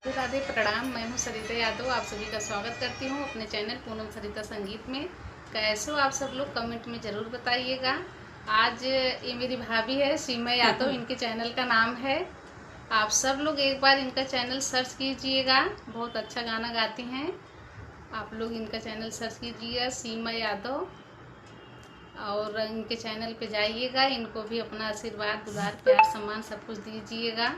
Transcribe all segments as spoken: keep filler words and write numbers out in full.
राधे प्रणाम, मैं हूँ सरिता यादव। आप सभी का स्वागत करती हूँ अपने चैनल पूनम सरिता संगीत में। कैसे हो आप सब लोग, कमेंट में ज़रूर बताइएगा। आज ये मेरी भाभी है सीमा यादव, इनके चैनल का नाम है। आप सब लोग एक बार इनका चैनल सर्च कीजिएगा, बहुत अच्छा गाना गाती हैं। आप लोग इनका चैनल सर्च कीजिएगा, सीमा यादव, और इनके चैनल पे जाइएगा, इनको भी अपना आशीर्वाद, दुलार, प्यार, सम्मान सब कुछ दीजिएगा।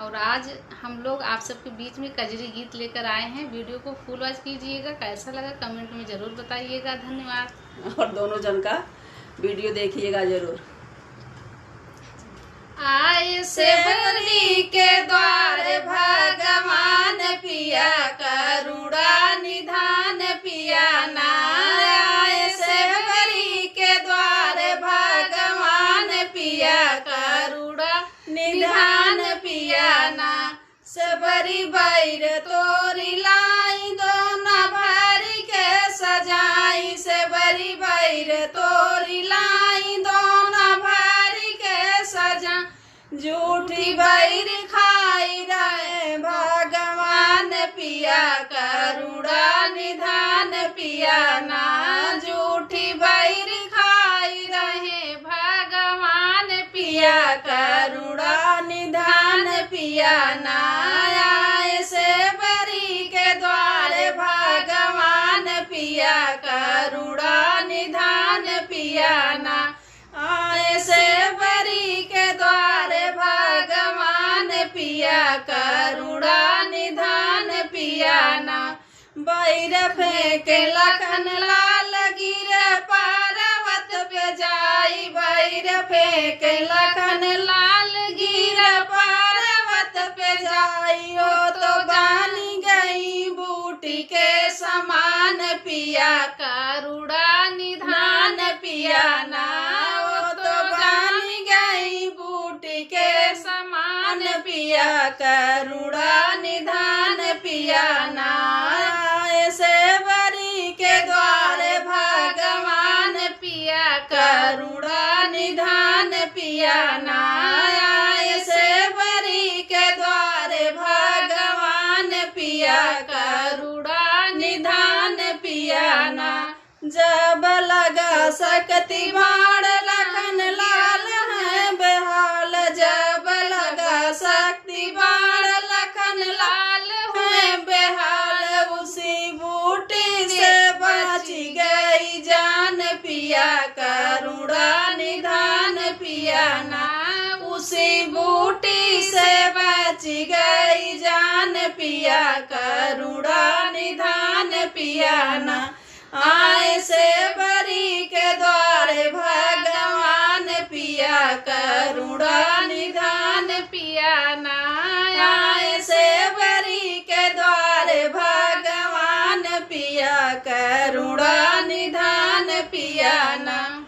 और आज हम लोग आप सबके बीच में कजरी गीत लेकर आए हैं। वीडियो को फुल वॉच कीजिएगा, कैसा लगा कमेंट में ज़रूर बताइएगा। धन्यवाद। और दोनों जन का वीडियो देखिएगा जरूर। आए सेवरी के द्वार भगवान पिया, करुणा निधान पिया ना। आए सेवरी के द्वार भगवान पिया, करुणा निधान पिया ना। सेवरी बैर तोरी लाई दोना भरी के सजाई, सेवरी बैर तोरी लाई दोना भरी के सजा। जूठी बैर खाई रहे भगवान पिया, करुणा निधान पिया ना। जूठी बैर खाई रहे भगवान पिया, करुणा निधान पिया ना। आए सेवरी के द्वार भगवान पिया, करुणा निधान पिया ना। आए सेवरी के द्वार भगवान पिया, करुणा निधान पिया ना। बैर फेंके लखन लाल गिर पर्वत पे जाई, बैर फेंके लखन लाल गिर पर्वत पे जाई। ओ तो जानी गई बूटी के समान पिया, करुणा निधान पिया ना। ओ तो जानी गई बूटी के समान पिया, करुणा निधान पिया ना। आए सेवरी के द्वार भगवान पिया, करुणा निधान पिया ना। आए सेवरी के द्वार भगवान पिया, करुणा निधान पिया ना। जब लगा शक्ति बाण लखन लाल है बेहाल, जब लगा शक्ति बाण लखन लाल है बेहाल। उसी बूटी से बची गई जान पिया, करुणा निधान पिया ना। उसी बूटी से बची गई जान पिया, करुणा निधान पिया ना। आए सेवरी के द्वार भगवान पिया, करुणा निधान पिया ना। आए सेवरी के द्वार भगवान पिया, करुणा निधान पिया ना।